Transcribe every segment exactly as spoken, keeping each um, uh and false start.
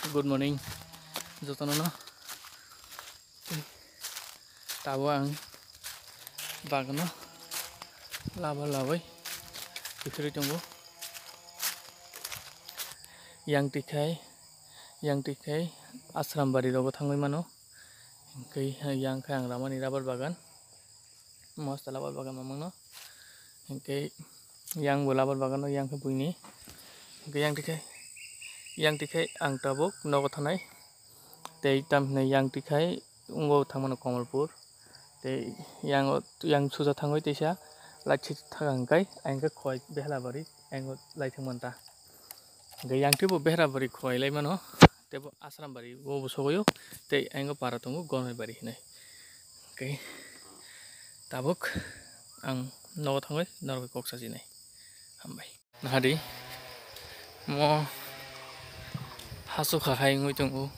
Good morning jotono no. Tabo ang bagano laba labai kwthwrwi tongo. Yang twi khai, yang twi khai Asrambari rogo thangwi mano. Hwnkhe yang khai ang ramani rubber bagan. Mosta labar bagan mamangno. Hwnkhe yang bo labar bagano, yang khe buini. Hwnkhe yang tikhe, yang tikhe ang tabuk nogo thanai. Tei tam hinai yang tikhai wngbo thangmano Kamalpur. Tei yang, yang suja thangwi teisa lachi thang hwnkhe, ang khe khoi Behlabari, ang lai thangmanta. Hwnkhe yang twibo Behlabari khoi lai mano. Tei bo Asrambari o bo sogoyo, tei ang o para tongo Gormaibari hinai. Hwnkhe tabuk ang nogo thangwi norok kok sajinai. Hambai. Nahadi mo hasu kha hai wngwi tongo.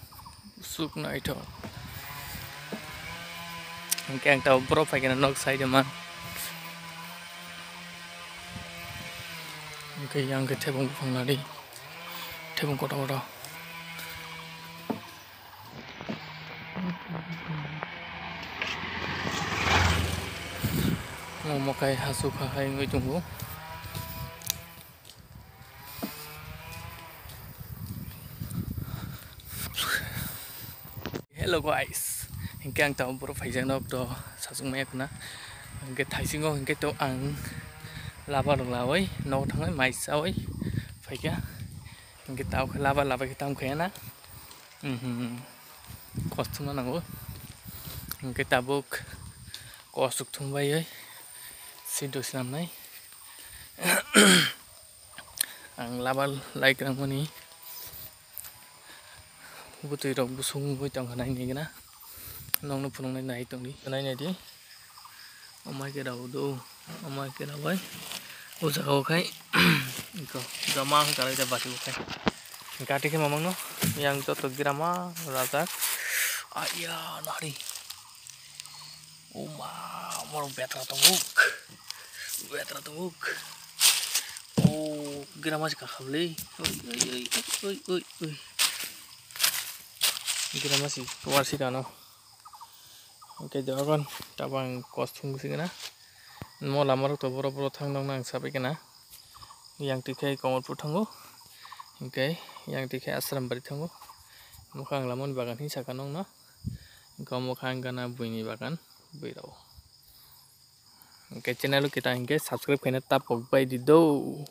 Suk naithok. Hwnkhe ang tabuk borok phaikhe nok side man. Hwnkhe yang khe thebung buphang nadi. Thebung kotor kotor. Omo kai hasu kha hai wngwi tongo. Hello guys, hwnkhe ang tabuk borok phaijak nok to sachukmaya khuna. Hwnkhe thaisingo hwnkhe to ang laba rok lawi nok thangwi mai chawi phaikha. Hwnkhe tabuk laba labai khe tamo khaya na. Mhm. Kosthuma nango. Hwnkhe tabuk kosok thumbai oi sido swnamnai. Ang laba lai kwrwngmani bwtwi rok busung wngwi tongkha nainai gana. Nokno phunuknai nai tongdi, nai naidi. Omai khe rao do, omai khe rao bai. O jaga o khai, iko, jama khe kalai da bati o khai. Gati khe mamang no, yang joto girama rajak. Aiya, nari. O ma, moro betra tonguk. Betra tonguk. O, girama si kakhabli. Oi, oi, oi, oi, oi, oi. Girama si, warsi dano. Hwnkhe dogon tabang kosthum gisi gana. Mo lama rok to boro boro thang nokna ang sabai gana. Yang tikhe Kamalpur thango. Hwnkhe yang tikhe Asrambari thango. Mokha ang lamani bagan hin saka nokna. Hwnkhe mokha ang gana buini bagan buirao. Hwnkhe channel o kita hwnkhe subscribe khaina tapok bai di do.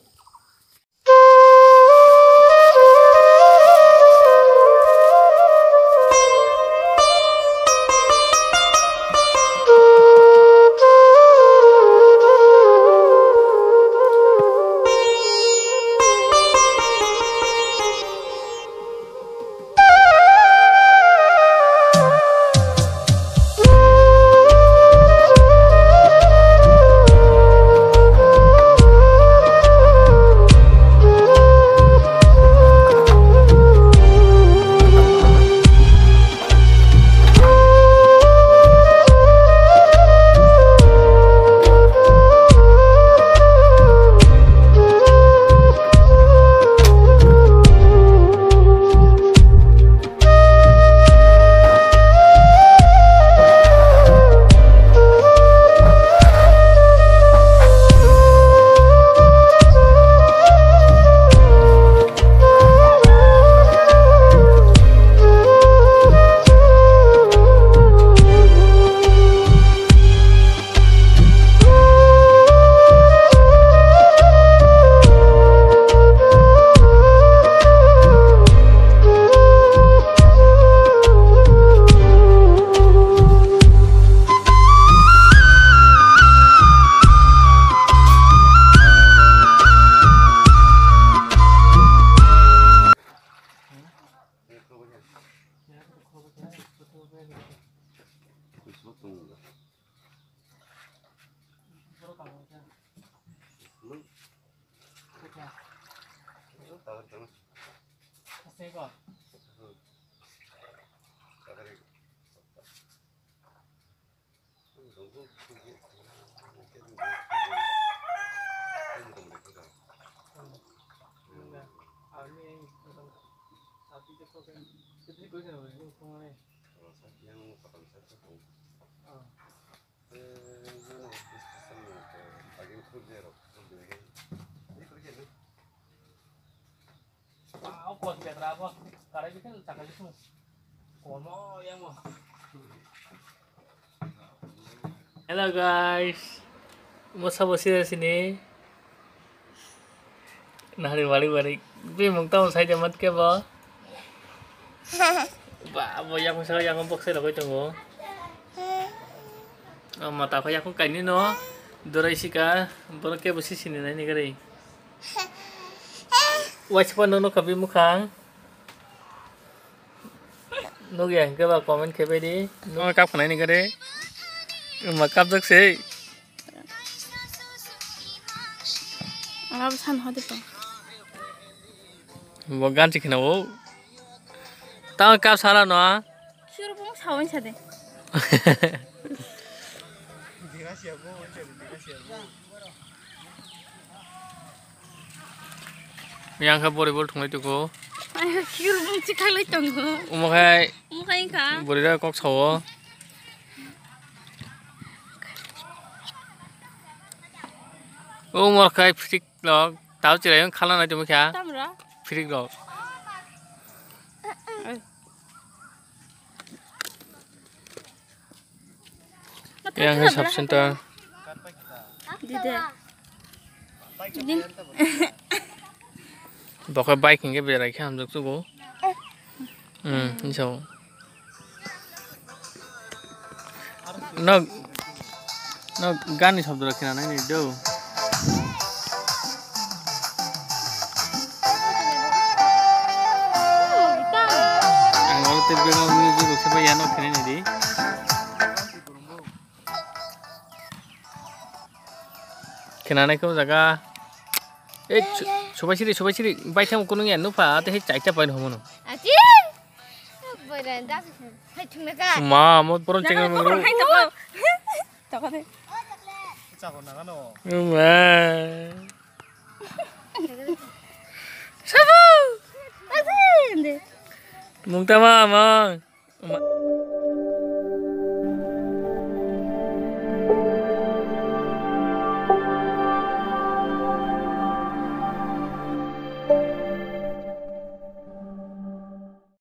Hello guys, mo sabo sida sini. Nahari wari wari. Bimung tamo sai jamat ke bo. Ba, bo yakung sa yakung boksai rogoi tongo. O mata ko yakung kaini no. Dorai sika, bono ke bo sisini nai ni gari. Waispa no no kabi mukhang. Nugya hingke ba comment khe bai di. Nung kap khnai ni gare. Ma kap jak sei. Ang abo san hodi to. Bo gan chi khna o. Ta kap sana no. Suru bung sawin sade. Yang khe volleyball thunglai tongo. Ai, kiu bung chikhai lai tongo. Omo khai Omo khai wngkha. Bwrwi rok kok sao. Omo khai frik rok. Tao chirai wng khala nai tongmo kha. Tamra? Frik rok. Yang khe sub center. Dide. Din. Bo khe bike hinkhe berai khe hamjak chugo. Hmm, hinsa o. Nok, nok gani shobdo rok khna nai ni do. Ang oro tei background music rok se bai ya nok khna nai di. Khna nai khe o jaga. Ei, su-, subai siri, subai siri, bai thang kunu ya nupha, ate he chaita pai homo no. Ati? Boiran da hai thung na ka. Ma, mo poron cheng mo. Hai to. Chako na no. Ma. Sabu. Ati ende. Mungta ma, ma. Ma.